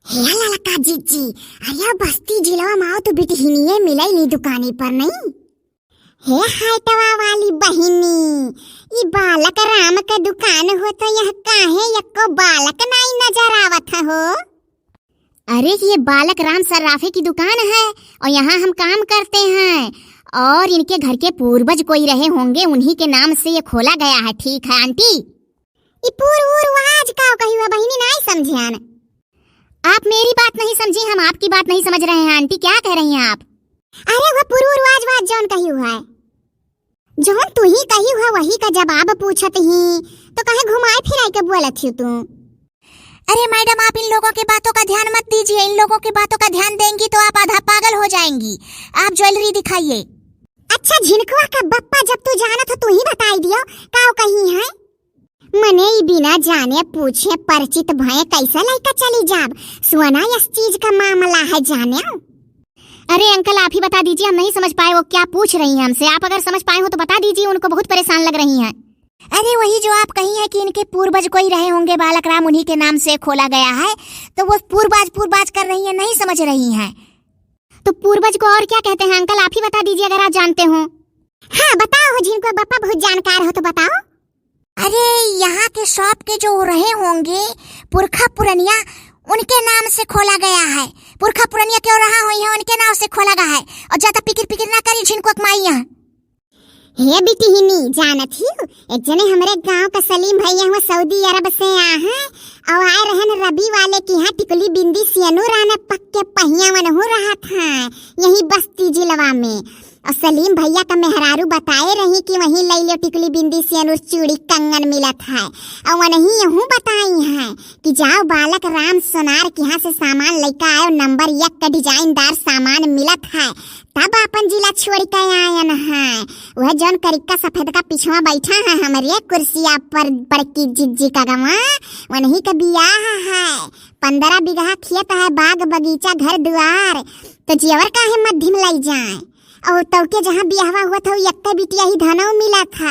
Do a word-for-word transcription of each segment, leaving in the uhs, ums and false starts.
हे ललका जिज्जी, अरे बस्ती जिलवा मा आओ तो बिटिहिनिये मिलैली दुकानी पर नहीं। हे हाइटवा वाली बहिनी, ई बालक राम का दुकान हो तो यह काहे यक्को बालक नाई नजर आवत हो? अरे ये बालक राम सर्राफे की दुकान है और यहाँ हम काम करते हैं और इनके घर के पूर्वज कोई रहे होंगे, उन्हीं के नाम से ये खोला गया है। ठीक है आंटी। ई पूर्व उर्वाज का कही हुआ बहिनी नाई समझियान। आप मेरी बात नहीं समझी, हम आपकी बात नहीं समझ रहे हैं आंटी, क्या कह रही हैं आप? अरे वह पूर्व उर्वाज वाज जौन कही हुआ है, जौन तू ही कही हुआ वही का जवाब पूछत ही, तो काहे घुमाए फिराए के बोलत ही तू? अरे मैडम, आप इन लोगों के बातों का ध्यान मत दीजिए, इन लोगों के बातों का ध्यान देंगी तो आप आधा पागल हो जाएंगी। आप ज्वेलरी दिखाइए। अच्छा झिनकुआ का बप्पा, जब तू जानत हो तू ही बताई दियो, का कही है? मने ई बिना जाने पूछे परिचित भये कैसे लइका चली जाब? सोना यस चीज का मामला है जाने। अरे अंकल, आप ही बता दीजिए, हम नहीं समझ पाए वो क्या पूछ रही हैं हमसे। आप अगर समझ पाए हो तो बता दीजिए, उनको बहुत परेशान लग रही हैं। अरे वही जो आप कही है कि इनके पूर्वज कोई रहे होंगे बालक राम, उन्हीं के नाम से खोला गया है, तो वो पूर्वाज पूर्वाज कर रही हैं, नहीं समझ रही हैं। तो पूर्वज को और क्या कहते हैं अंकल, आप ही बता दीजिए अगर आप जानते हो। हाँ बताओ हो, झिनकुआ बप्पा बहुत जानकार हो तो बताओ। अरे यहाँ के shop के जो रहे होंगे पुरखा पुरनिया, उनके नाम से खोला गया है। पुरखा पुरनिया क्यों रहा होई है, उनके नाम से खोला गया है। और ज्यादा पिकिर पिकिर ना करी झिनकुआ क माई यहाँ। हे बिटिहिनी, जानत ही एक जने हमरे गांव का सलीम भैया हुआ सऊदी अरब से आ हैं और आए रहन रबी वाले की यहाँ टिकुली बिंदी सियनू रहने पक्के पहिया वनहू रहत हैं यही बस्ती जिलवा में। और सलीम भैया का मेहरारू बताए रही कि वहीं लई लो टिकुली बिंदी सियनू चूड़ी कंगन मिलत है। और वनही यहू बताई हैं कि जाओ बालक राम सोनार के यहाँ से सामान लेकर आयो, नंबर एक का डिजाइनदार सामान मिलत है। तब आपन जिला छोड़ के आयन है। वह जौन करिक्का सफेद का पिछवा बैठा है हमरे कुर्सिया पर बड़की जिज्जी का गवा, वनही का बियाह है। पन्द्रह बीघा खेत है, बाग बगीचा घर दुआर, तो जेवर काहे मद्धिम लई जाए? और तौके जहाँ बियाहवा हुआ था यक्का बिटिया ही धनव मिला था,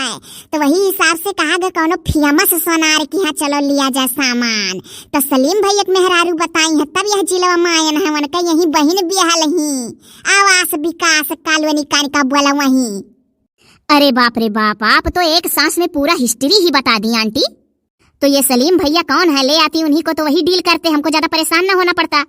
तो वही हिसाब से कहा गया कौनो famous सोनार के यहाँ चलो लिया जाए सामान। तो सलीम भैया के मेहरारू बताई है तब यह जिलवा मायन है उनका यही बहिन बियाह लही। आवास विकास कॉलोनी कान का बोला वहीं। अरे बाप रे बाप, आप तो एक सांस में पूरा history ही बता दी आंटी। तो ये सलीम भैया कौन है, ले आती उन्हीं को तो वही deal करते, हमको ज्यादा परेशान ना होना पड़ता।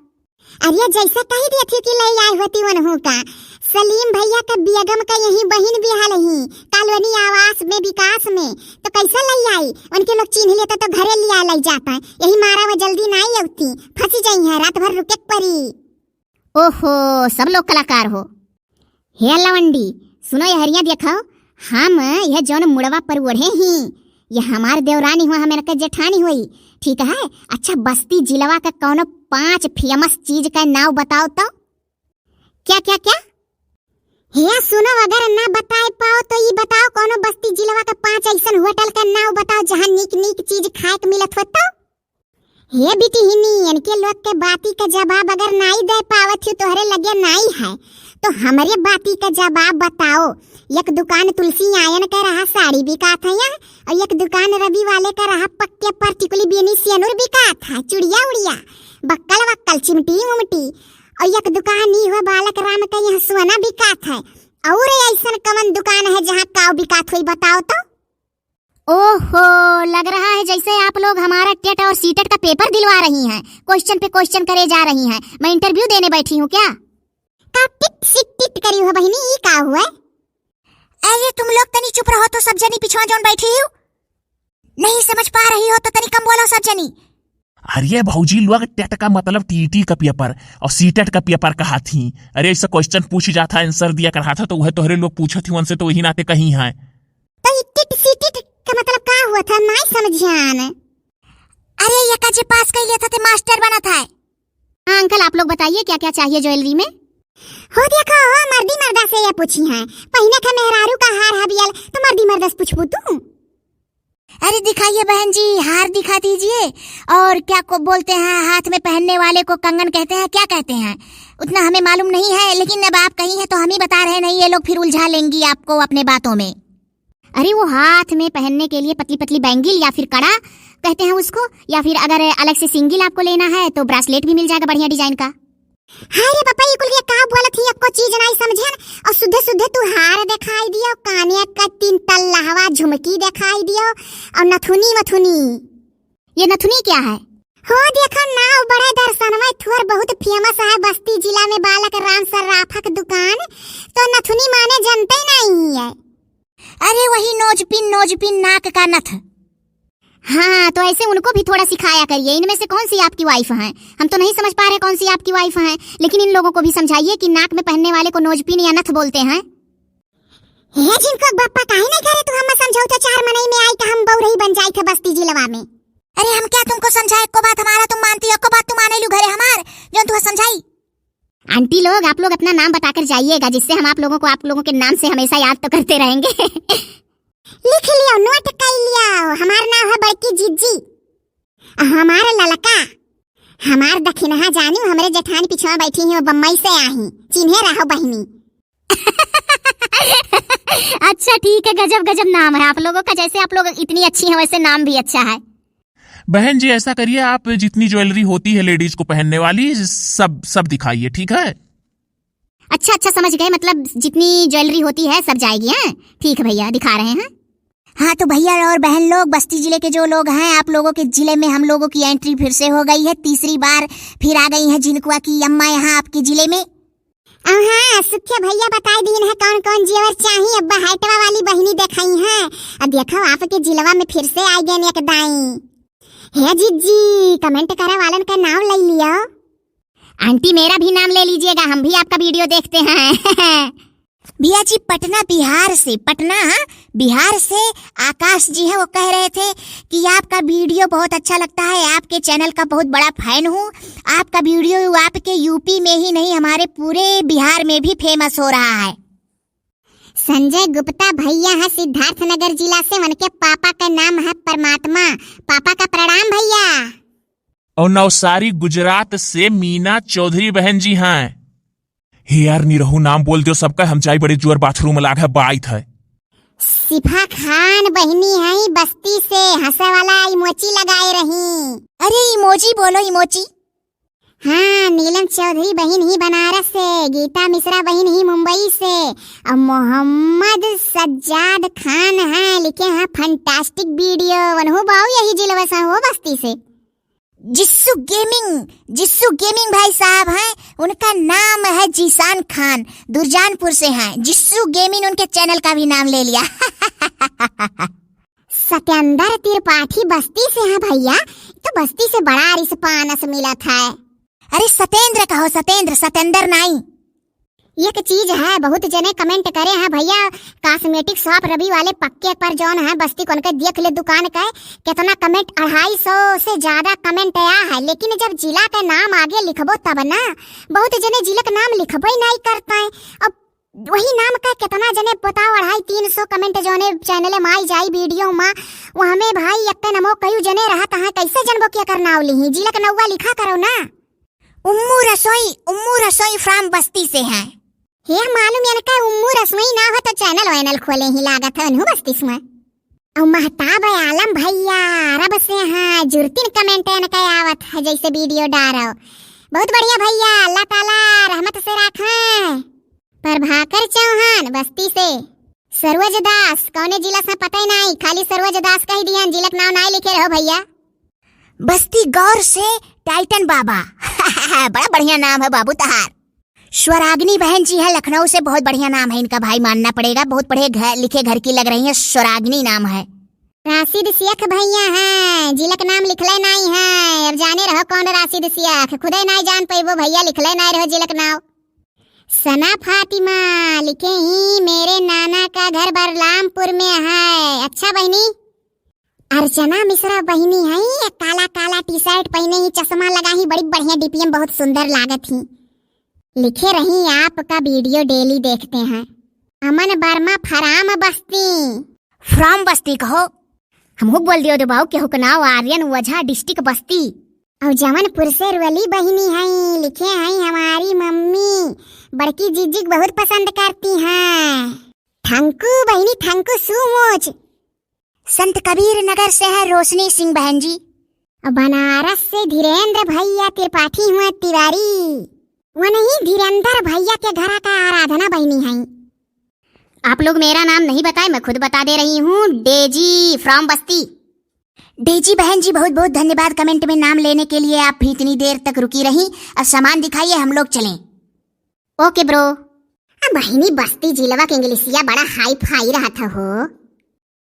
अरे जैसा कही दिया थी कि ले आए होती उन्हों का। सलीम भैया का बेगम का यही बहिन बियाह लही कॉलोनी आवास में विकास में, तो कैसा ले आई? उनके लोग चिन्ह लेता तो घरे लिया ले जाता। यही मारा वो जल्दी ना आई अवती, फंसी जाई है, रात भर रुके के परी। ओहो, सब लोग कलाकार हो। हे लवंडी, सुनो ये हरिया देखो, हम यह जौन मुड़वा पर ओढ़े ही, ये हमार देवरानी हुआ, हम इनके जेठानी हुई, ठीक है? अच्छा, बस्ती जिलवा का कौनो पांच famous चीज का नाव बताओ तो। क्या, क्या, क्या? हे सुनो, अगर ना बताए पाओ तो ई बताओ, कौनो बस्ती जिलवा का पांच ऐसन होटल का नाव बताओ, जहाँ नीक नीक चीज खाए के मिलत हो तो। हे बिटिहिनी, इनके लोग के बाती का जवाब अगर नाई दे पावत ही तोहरे लगे नाई है, तो हमरे बाती का जवाब बताओ। एक दुकान तुलसी आयन का रहा साड़ी बिकात है यहाँ, और एक दुकान रवि वाले का रहा पक्के पर टिकुली बीनी सियनुर बिकात है, चुड़िया उड़िया, बक्कल वक्कल, चिमटी उमटी, और एक दुकान ई हुआ बालक राम का यहाँ सोना बिकात है। और ऐसन कवन दुकान है जहाँ काव बिकात हुई बताओ तो? ओहो, लग रहा है जैसे आप लोग हमारा टेट और सीटेट का पेपर दिलवा रही हैं, question पे question करे जा रही हैं। मैं interview देने बैठी हूँ क्या? का टिट सिट टिट करी हो बहिनी, ई का हुआ? अरे तुम लोग तनी चुप रहो तो, सब जनी पिछवा जौन बैठी हो, नहीं समझ पा रही हो तो तनी कम बोलो सब जनी। अरे भौजी लोग, टेट का मतलब टीटी का पेपर और सीटेट का पेपर कहा थी। अरे ऐसा question पूछी जाता है, answer दिया करा था तो वह तोहरे लोग पूछत ही, उनसे तो वही नाते कही है। तो ई टिट सीटिट का मतलब का हुआ था, नाई समझियान। अरे ये का जे पास कर लिया था ते मास्टर बना था। हाँ अंकल, आप लोग बताइए क्या क्या चाहिए ज्वेलरी में? हो देखो, हो मर्दी मर्दा से ये पूछी है, पहिने का मेहरारू का हार हबियल तो मर्दी मर्दा से पूछबू तू। अरे दिखाइए बहन जी, हार दिखा दीजिए। और क्या को बोलते हैं, हाथ में पहनने वाले को कंगन कहते हैं, क्या कहते हैं, उतना हमें मालूम नहीं है, लेकिन अब आप कही हैं तो हम ही बता रहे, नहीं ये लोग फिर उलझा लेंगी आपको अपने बातों में। अरे, वो हाथ में पहनने के लिए पतली पतली बैंगिल या फिर कड़ा कहते हैं उसको, या फिर अगर अलग से सिंगिल आपको लेना है तो ब्रेसलेट भी मिल जाएगा बढ़िया डिजाइन का। हाय रे बापा, ये कुल के का बोलत ही, एको चीज नाई समझेन। और सुधे सुधे तू हार देखाई दियो, काने का तीन तल्लाहवा झुमकी देखाई दियो, और नथुनी मथुनी। ये नथुनी क्या है? हो देखो ना, बड़े दर्शनवा थोर बहुत famous है बस्ती जिला में, बालक राम सर्राफक दुकान, तो नथुनी माने जनते नहीं है। अरे वही नोजपिन, नोजपिन नाक का नथ। हाँ, तो ऐसे उनको भी थोड़ा सिखाया करिए। इनमें से कौन सी आपकी wife हैं? हम तो नहीं समझ पा रहे कौन सी आपकी wife हैं, लेकिन इन लोगों को भी समझाइए कि नाक में पहनने वाले को नोजपिन या नथ बोलते हैं। हे झिनकुआ के बापा, काहे नहीं करे तू हमें समझाऊ? तो चार मनई में आई तो हम बउरही बन जाई थे बस्ती जिलवा में। अरे हम क्या तुमको समझाए? एको बात हमारा तुम मानती हो, एको बात तुम माने लू घरे हमार, जो तू समझाई। आंटी लोग, आप लोग अपना नाम बताकर जाइएगा, जिससे हम आप लोगों को आप लोगों के नाम से हमेशा याद तो करते रहेंगे। लिख लियो, note कर लियो, हमार नाम है बड़की जिज्जी, हमार ललका, हमार दखिनहा जानू, हमरे जेठानी पिछवा बैठी हैं, वो बम्बई से आई, चिन्हे रहो बहिनी। अच्छा ठीक है, गजब गजब नाम है आप लोगों का, जैसे आप लोग इतनी अच्छी हैं वैसे नाम भी अच्छा है। बहन जी, ऐसा करिए, आप जितनी ज्वेलरी होती है लेडीज को पहनने वाली, सब, सब दिखाइए, ठीक है? अच्छा, अच्छा, समझ गए, मतलब जितनी ज्वेलरी होती है सब जाएगी, हैं? ठीक है भैया, दिखा रहे हैं। हाँ तो भैया और बहन लोग, बस्ती जिले के जो लोग हैं, आप लोगों के जिले में हम लोगों की entry फिर से हो गई है, तीसरी बार फिर आ गई है झिनकुआ की अम्मा यहाँ आपके जिले में। हाँ, सुखे भैया बताई दीन है कौन कौन जेवर चाही, अब हाइटवा वाली बहिनी देखाई है। अब देखो आपके जिलवा में फिर से आई गए एक दाई। हे जिज्जी, comment करे वालन का नाम ले लियो। आंटी, मेरा भी नाम ले लीजिएगा, हम भी आपका video देखते हैं। भैया जी, पटना बिहार से, पटना, हाँ, बिहार से आकाश जी हैं, वो कह रहे थे कि आपका video बहुत अच्छा लगता है, आपके channel का बहुत बड़ा fan हूँ। आपका video आपके यूपी में ही नहीं, हमारे पूरे बिहार में भी famous हो रहा है। संजय गुप्ता भैया है सिद्धार्थनगर जिला से, उनके पापा का नाम है परमात्मा। पापा का प्रणाम भैया। और नवसारी गुजरात से मीना चौधरी बहन जी हैं। हे यार, निरहू नाम बोल दियो सबका, हम जाई बड़े जुअर बाथरूम लाग है, बाइत है। सिफा खान बहिनी है बस्ती से, हंसे वाला इमोजी लगाए रही। अरे इमोजी बोलो, इमोजी। हाँ, नीलम चौधरी बहिन ही बनारस से, गीता मिश्रा बहिन ही मुंबई से, और मोहम्मद सज्जाद खान है, लिखे हैं fantastic video, वनहु बाऊ यही जिलवा से हो बस्ती से। जिस्सू गेमिंग, जिस्सू गेमिंग भाई साहब हैं, उनका नाम है जीशान खान, दुर्जानपुर से हैं। जिस्सू गेमिंग उनके channel का भी नाम ले लिया। सत्येंद्र त्रिपाठी बस्ती से हैं भैया, तो बस्ती से बड़ा response मिलत है। अरे सतेंद्र कहो, सतेंद्र, सतेंद्र नाई। एक चीज है, बहुत जने comment करे हैं भैया, cosmetic shop रवि वाले पक्के पर जौन है बस्ती को उनके देख ले दुकान के, कितना comment, अढ़ाई सौ से ज्यादा comment आया है, लेकिन जब जिला का नाम आगे लिखबो तब ना, बहुत जने जिला का नाम लिखबो ही नहीं करता है। अब वही नाम का कितना जने बताओ, अढ़ाई तीन सौ comment जौने channel में आई जाई video में, वो हमें भाई एक नमो कयू जने रहत हैं, कैसे जनबो के कर नाव लिही, जिला का नौवा लिखा करो ना। उम्मू रसोई, उम्मू रसोई from बस्ती से हैं। हे मालूम इनका उम्मू रसोई ना हो तो channel वैनल खोले ही लागत है उन्हू बस्ती से। और महताब आलम भैया अरब से हैं, जुरतिन comment इनका आवत है जैसे video डारो। बहुत बढ़िया भैया, अल्लाह ताला रहमत से राखे। प्रभाकर चौहान बस्ती से। सरोज दास, कौने जिला से पता ही नहीं, खाली सरोज दास कह दिया, जिला का नाम नहीं लिखे रहो भैया। बस्ती गौर से टाइटन बाबा। बड़ा बढ़िया नाम है बाबू तहार। स्वरागिनी बहन जी है लखनऊ से, बहुत बढ़िया नाम है इनका भाई, मानना पड़ेगा, बहुत पढ़े घर, लिखे घर की लग रही है, स्वरागिनी नाम है। राशिद शेख भैया हैं, जिला का नाम लिखले नहीं है, अब जाने रहो कौन राशिद शेख, खुदे नहीं जान पैबो भैया, लिखले नहीं रहो जिला का नाम। सना फातिमा लिखे ही, मेरे नाना का घर बरलामपुर में है। अच्छा बहिनी। अर्चना मिश्रा बहिनी है, काला काला T-shirt पहने ही, चश्मा लगा ही, बड़ी बढ़िया D P M, बहुत सुंदर लागत ही। लिखे रही, आपका video daily देखते हैं। अमन वर्मा from बस्ती। From बस्ती कहो। हमहू बोल दियो दे बाऊ, केहू के नाव आर्यन ओझा, district बस्ती। और जौनपुर से रुअली बहिनी हैं, लिखे हैं, हमारी मम्मी बड़की जिज्जी को बहुत पसंद करती हैं। Thank you बहिनी, thank you so much। संत कबीर नगर से है रोशनी सिंह बहन जी। और बनारस से धीरेंद्र भैया त्रिपाठी हुए तिवारी। वो नहीं, धीरेंद्र भैया के घरा का आराधना बहिनी है। आप लोग मेरा नाम नहीं बताए, मैं खुद बता दे रही हूँ, डेजी from बस्ती। डेजी बहन जी, बहुत बहुत धन्यवाद comment में नाम लेने के लिए। आप भी इतनी देर तक रुकी रही। अब सामान दिखाइए, हम लोग चलें। OK bro। अब बहिनी, बस्ती जिलवा के इंग्लिशिया बड़ा हाई फाई रहत हो।